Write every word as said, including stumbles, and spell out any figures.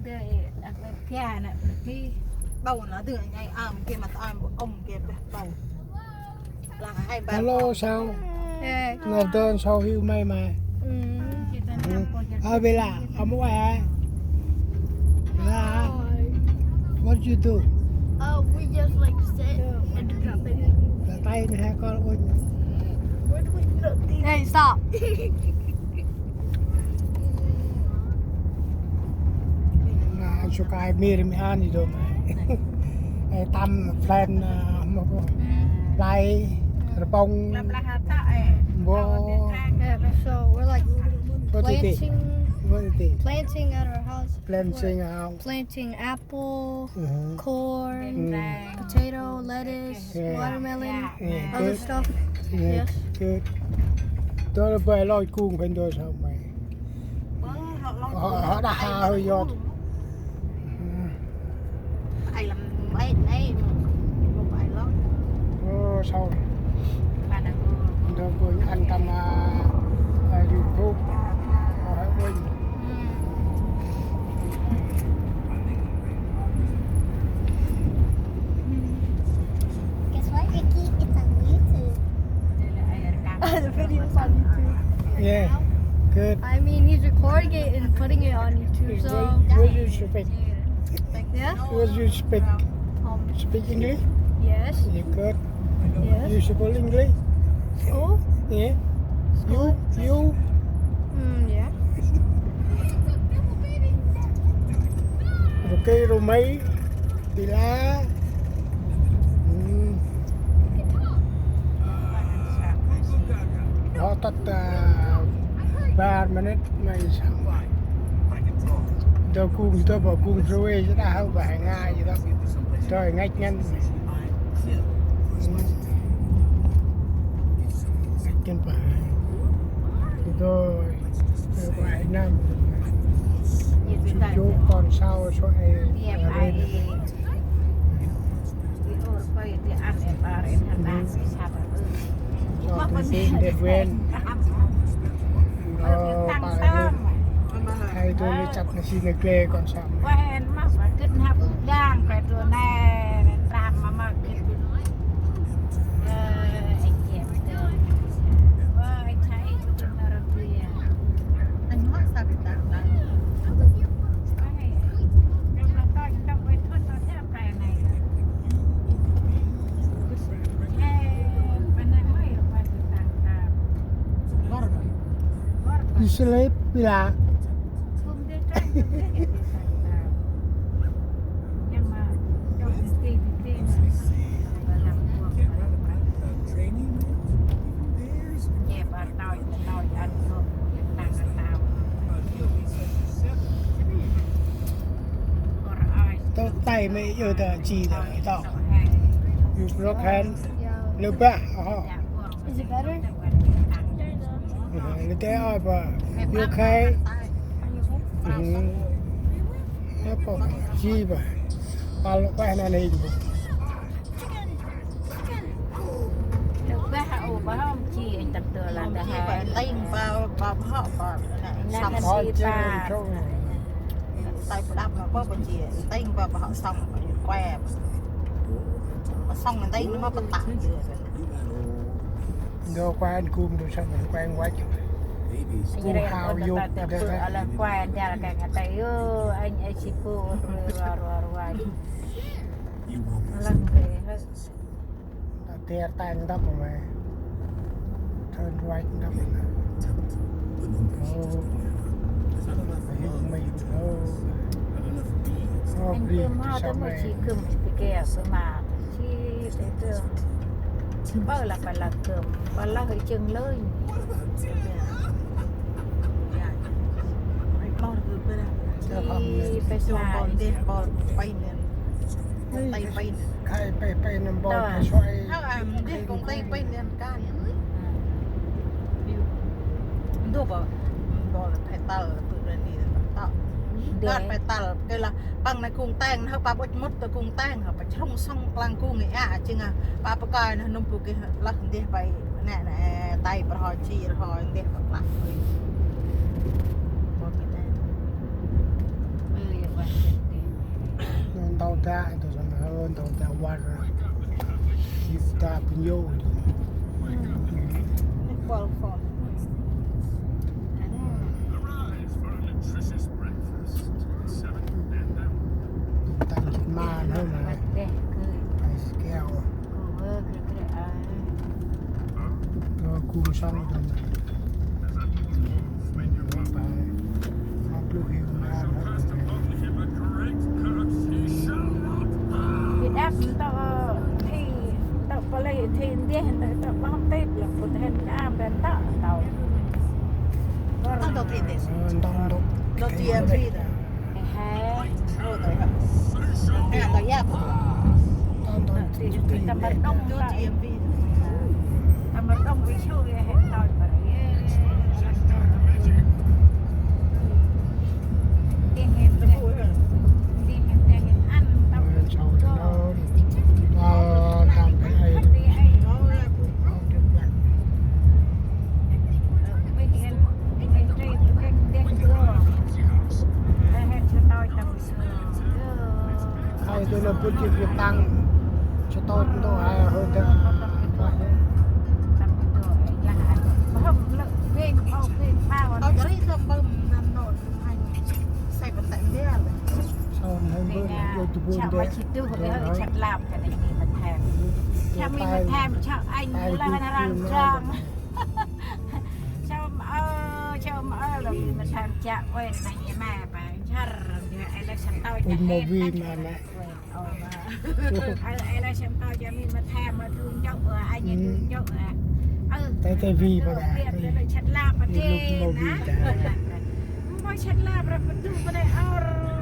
Ê, ê, ê, pia nè, pia. Bau nè, dư anh ai, à, mình kia mà tao ai, ông kia, bau. Là hai ba. Hello, Sao. Hey. Nè, đơn Sao hiu may may. Ừ. Ừ. À, Bella, ông mua ai? Bella, what you do? Uh, we just, like, sit and drop it. Là tay nè, ha, con ơi. Where do we put these? Hey, stop. Nah, suka mir mi an itu. Eh, tam plan, ah, ma ko. Play, rpong. Blah, blah, hata, eh. Bo. Yeah, so we're, like, What do you think? Planting, What do you think? Planting at our house. Planting how? Planting apple, Mhm. corn, Mm. potato, lettuce, Yeah. watermelon, Yeah, other good. stuff. Yeah, Yes. good. Đó là bài lôi cuồng phải đôi sao mày. Họ, họ đã hao rồi. Ai lăm ai, ai, một ai lắm. Ơ, sao? Ba đã cô. Đó cô ăn tâm, à, à, YouTube. Ờ, hai quên. Guess what, Ricky? It's on YouTube. The video's on YouTube. Yeah, good. I mean, he's recording it and putting it on YouTube, so What, what you speak? Yeah? What you speak? Um, Speak English? Yes. You good? Yes. You school English? School? Yeah. School? You, you. Mm, yeah. Okay, Romay. Pila. Hmm. Họ tắt, à, ba minute may sao. Dơ kung, dơ bơ kung sơ wê, dơ hao bơ hai ngai, dơ. Dơ ngách ngăn. Ngách ngăn bơ. Dơ, dơ bơ hai năm. Chú, chú con sao, sao ai. Cho tôi xin để quên. Ờ, bà quên. Hay tôi lấy chặt là xin để quên con sao. Quên mà phải kinh hấp đang quay tôi nè, làm mà mà kinh. Ờ, anh chị. Ơ, anh thấy tôi tin là rồi. Anh mắc sao bị tạm lắm. Islip pila. Tao tay mày yêu tao chi tao tao. You broke hand. Lơ ba. Is it better? Lơ te ai ba. You okay? Apa chi ba. Pal ba na nei. Lơ ba, ô, ba hông chi anh tập tơ là ta hai. Têng ba, ba, ba, ba, nè, năm sông. Năm Ôi, chi ba. Tay ba đap mà ba, ba chi. Têng ba, ba hông sông, ba que. Ba sông, têng ba, ba tang. Dơ que ăn kum, dơ sông, que ăn vách. Kum hao yuk, dơ. Ala que ăn dơ, cái, cái tay, ơ, anh, anh, chị cô, rồi, rồi, rồi, rồi. Lăng kì, hơ. Tơ têr tang ntŭk mê. Thơn ruach ntŭk mê. Ô. Hik mê. Ô. Ô, anh bri, kưm hao tơ mê chi kưm, bri kê, bri ma. Chi, tê kưm. Bơ lah, bơ lah kưm. Bơ lah hơi chưng lơi. Chi, bê sa. Tay pin. Khai pin pin nâm bol. Tơ. Pasuai. Hơ, à, dih kông tay pin nâm kan. Ndu bơ, bol phe tal, pư rani, tal. Dih. Kan phe tal, kê lah, păng na kung teng, hơ, pa bôch mŭt ta kung teng, hơ, pa chrung sông plang kung, a, ching, a, pa pa kai, na, num pu kê, lah, dih pai, nè, nè, tay, pa rhoi, chi, rhoi, dih, pa plang. Bol phe tal. Ơ, ya, bơ. Ta, ntŭk sămƀŭt, ntŭk ta war. Kita pun yo. Fall, fall. Ntŭk ta jik man hơ ma. Ai skeo. Ntŭk ta kum sŏng. Việt Nam ta thi, ta pale thi ndeh, ta ta bom tep lah, put hen am ben ta ta. Ta ta thi ndeh. Ntŭk, ntŭk. Ta thi ndeh. Ê, he. Ntŭk, ntŭk. Ê, ntŭk, ntŭk. Thi, thi, ta măr đŏng ta. Ta măr đŏng vi shu, ê, he, ta măr. Ai, tơ nơ bŭt jêh tăng. Chutôt ntŭk ai hơ tơ. Ơ, jêh ri tơ bơm năn nô. Ai, sai bơm tơ ndê. Sau nơ bơm, ơ, tu bơm ndê. Chăm ai chit tu, ơ, chăm lap, kơ nê mi ma them. Chăm mi ma them, chăm anh, lơ na răng jang. Chăm ơ, chăm ơ, lơ mi ma them, chăm quên, nê mi ma, pa, char, jêh, ai lơ săn tao, ui, chăm mâu vi ma nê. Ơ, ơ, lơ săn tao, jêh mi ma them, ma tu njŭk, ơ, ai, tu njŭk, ơ. Ơ, tê, tê vi, ơ, pa, ơ, lơ chăm lap, pa, ơ, tê, lŭk mâu vi, na. Tê. Mâu chăm lap, pa, pa, tu, pa, tê, ơ.